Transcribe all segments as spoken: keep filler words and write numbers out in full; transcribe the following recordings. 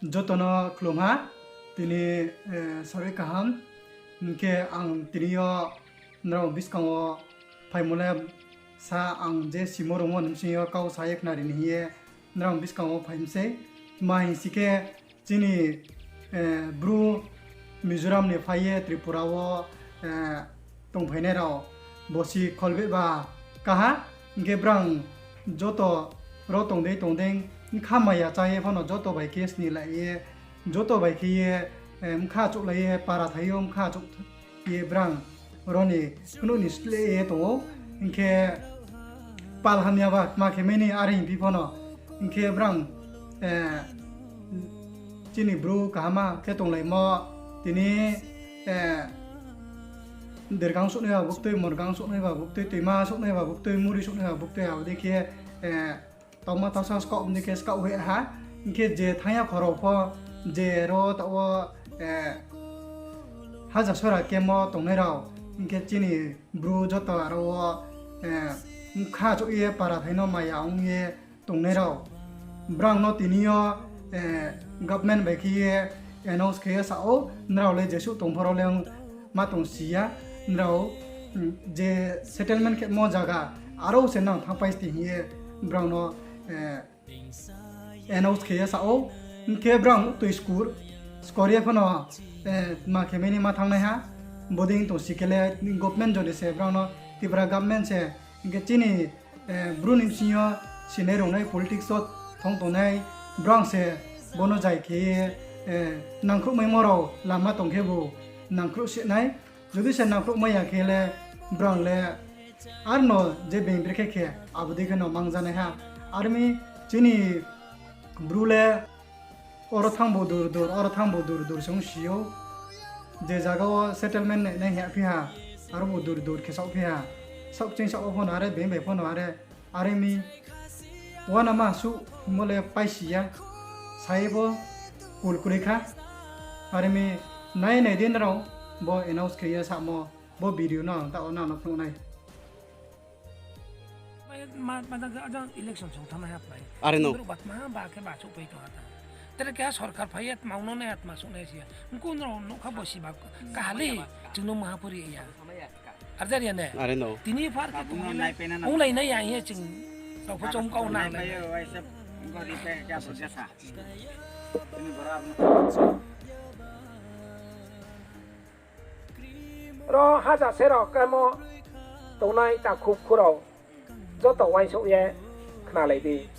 Joto no khlum ha, tini, eh, sarui kaham. Hing khe ang tini yo nrao buskang wo phaimo le sa ang je simo rungmo ni bsing yo kau sa ye khnari ni hing ye nrao buskang wo phai mi sei. Tma hing si khe chini, eh, Bru Mizoram ni phai ye Tripura wo, eh, tongphainai rao bosi kholbeh ba kaha, hing khe brang joto ro tong dei tong dei, bkha maya chá ye phano joto bai khe snilai ye, joto bai khe ye, eh, bkha achouhlai ye, para thai yo bkha achouh ye brang ro ni phnuh ni sleh ye tong ou. Hing khe pal hamya ba tma khe mai ni are hing phi phano. Hing khe brang, eh, chini Bru kaham khe tonglaimo tini, eh, dergang souhnai ba buktui, morgang souhnai ba buktui, tuima souhnai ba buktui, muri souhnai ba buktui, abo dei khe, eh, tauma tausa skaoh dei khe skaoh hoih ha. Hing khe je thanng ya khorao pho, je ro taoh wo, eh, Hajasora camp wo tongnai rao, hing khe chini Bru joto aro wo, eh, bkha achouh ye para thai no maya ong ye tongnai rao, brang no tini yo, eh, government bai khe ye announce khe ye sa ou, nrao le jesuh tong pho ro le ma tong si ya, nrao, mm, je settlement khemo zaga, aro se nang thanngpai sti hing ye brang no, eh, announce khe ye sa ou. Hing khe brang toi skor, skor ye phano, eh, tma khe mai ni ma thanngnai ha, bodei tong si khe le government jodi se brang no, Tripura government se, hing khe chini, eh, Bru ni bsing yo sinai rungnai politics wo thong tongnai, brang se bo no zai khe ye, eh, nangkhruhmaimo rao lama tong khebu nangkhruh si nai. Jodi se nangkhruhmai ya khe le, brang le, ar no je being brekhe khe, abo dei khe no mangjanai ha. Are mi chini Bru le, oro thanngbu dur dur, oro thanngbu dur dur se ong si ou. Je zaga wo settlement nai, nai hing ya phi ha, aro bu dur dur khe saoh phi ha. Saoh kching saoh wo pho no are, being bai pho no are, are mi uanama suh hingmo le pai si ya. Sa ye bo kul kroi kha. Are mi nai nai di nrao, bo announce khe ye samo, bo video no ang taoh wo nang no phnuh nai. Are no. Brouh ba tma ba khe ba achouhpai tong ha ta. Tere keha sorkar phai ye tma ong no nai ha, tma souh nai si ya. Mkhu nrao nuh kha bo si ba kahali, chung no maha pho ri ya. Are ja ri ya ne? Are no. Tini phar khe tong nai, onglai nai ya hing ye chung rao pho chom kau nang nai. Ro Hajasora camp wo tongnai takhu bkhu rao joto uaingsouh ye khnalai di.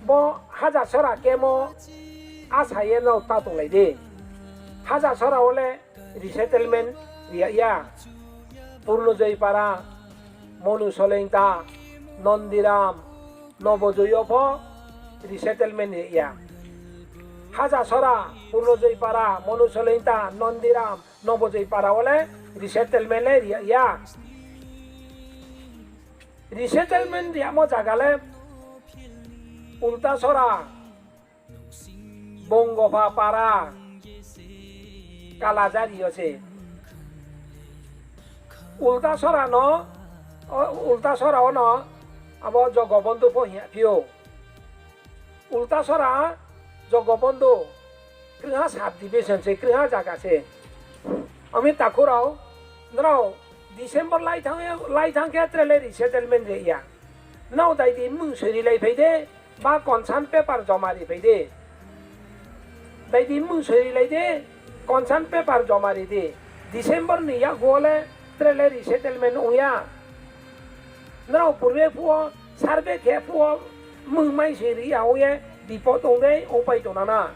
Bo Hajasora camp wo asa ye nrao ta tonglai di. Hajasora wo le resettlement ri ya ya. Purnojoy para, Monu Solengta, Nondiram, Nobojoy yo pho resettlement ri ya. Hajasora, Purnojoy para, Monu Solengta, Nondiram, Nobojoy para wo le resettlement le ri ya ya. Resettlement ri yamo zaga le Ultasora, Bongopha para, Kalajari yo se. Ultasora no, o, Ultasora wo no abo Jogobondhu pho hing ya phi ou. Ultasora, Jogobondhu, krungha sub division se, krungha zaga se. Ami takhu rao, nrao December lai thanng, lai thanng khe tre le resettlement ri ya. Nrao dai di mmung soi rilai phai di, ba consent paper joma ri phai di. Dai di mmung soi rilai di, consent paper joma ri di. December ni yakgu wo le tre le resettlement ong ya. Nrao purbe phuh wo, survey khe phuh wo, mmung mai soi ri ya ong ye, bipod ong dei, ongpai tong nana.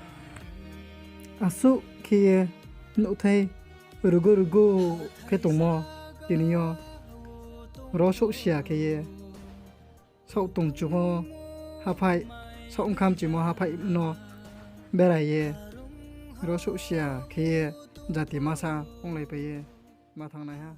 Asuh khe ye nouhthai rugu rugu khe tongmo tini yo ro souhsi ya khe ye, saoh tongchumo haphaih, saoh ongkhamchimo haphaih no berai ye, ro souhsi ya khe ye jati masa onglaipai ye ma thanng nai ha.